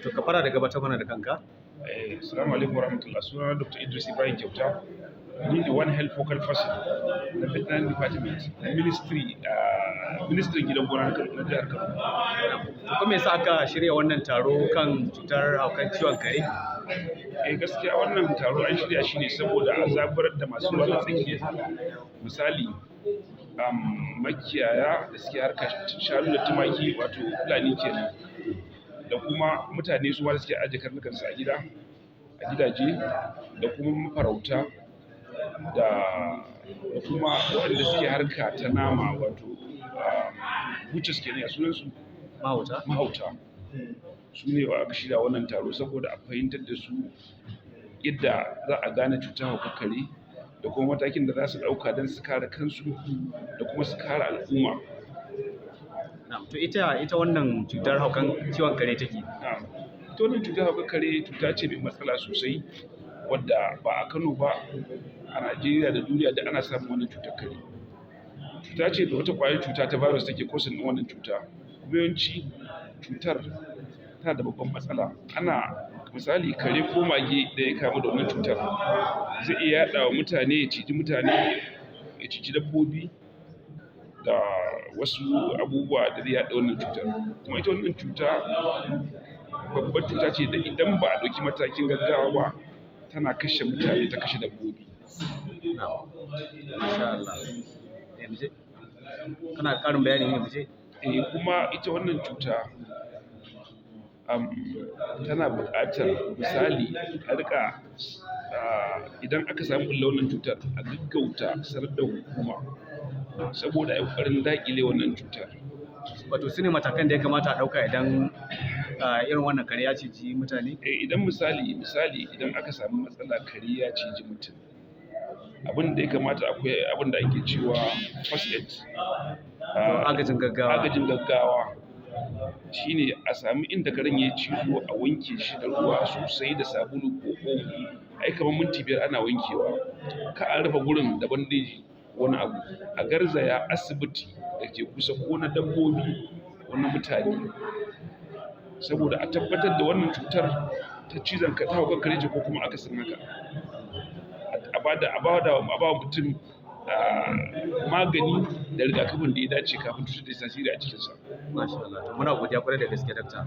To, ka fara da gabatar mana da kanka. Assalamu alaikum warahmatullah. Sunana Dr. Idris Ibrahim Kyauta. Ni ne One Health Focal Person na Veterinary Department na Ministry gidan gona na jihar Kano. To, kuma me yasa aka shirya wannan taro kan cutar haukan ciwon kare? Gaskiya wannan taro an shirya shi ne saboda a zaburar da masu ruwa da tsaki. Misali, makiyaya da suke harkar shanu da tumaki, wato Fulani kenan, da kuma mutane su ma da suke ajiye karnukansu a gida, a gidaje, da kuma mafarauta, da kuma waɗanda suke harka ta nama, wato butchers kenan, ya sunansu? Mahauta. Mahauta. Su ne aka shirya wannan taro saboda a fahimtar da su yadda za a gane cutar haukar kare da kuma matakin da za su ɗauka don su kare kansu da kuma su kare al'umma. Na'am. To, ita wannan cutar haukan ciwon kare take? Na'am. Ita wannan cutar haukar kare cuta ce mai matsala sosai, wadda ba a Kano ba, a Najeriya da duniya da ana samun wannan cutar kare. Cuta ce da wata ƙwayar cuta ta virus take causing ɗin wannan cuta. Kuma yawanci cutar tana da babban matsala. Ana misali, kare ko mage da ya kamu da wannan cutar zai iya yaɗa wa mutane, ya ciji mutane, ya ciji dabbobi da wasu abubuwa da zai yaɗa wannan cutar. Kuma ita wannan cuta babbar cuta ce da idan ba a ɗauki matakin gaggawa ba, tana kashe mutane, ta kashe dabbobi. Na'am. Masha Allah. Muje. Kana ƙarin bayani ne, muje? Kuma ita wannan cuta tana buƙatar, misali, a riƙa idan aka samu ɓullar wannan cutar, a gaggauta sanar da hukuma saboda a yi ƙoƙarin daƙile wannan cutar. Wato su ne matakan da ya kamata a ɗauka idan irin wannan kare ya ciji mutane? Idan misali idan aka samu matsala, kare ya ciji mutum, abin da ya kamata, akwai abin da ake cewa first aid. Agajin gaggawa. Agajin gaggawa shine a sami inda karen ya cizo, a wanke shi da ruwa sosai da sabulu ko omo. Ai kamar minti 5 ana wankewa. Ka a rufe gurin da bandeji ko wani abu. A garzaya asibiti da ke kusa, ko na dabbobi ko na mutane, saboda a tabbatar da wannan cutar ta cizon ta haukan kare ce ko kuma akasin haka. A ba mutum magani da rigakafin da ya dace kafin cutar ta yi tasiri a jikinsa. Masha Allah. To, muna godiya kwarai da gaske, dakta.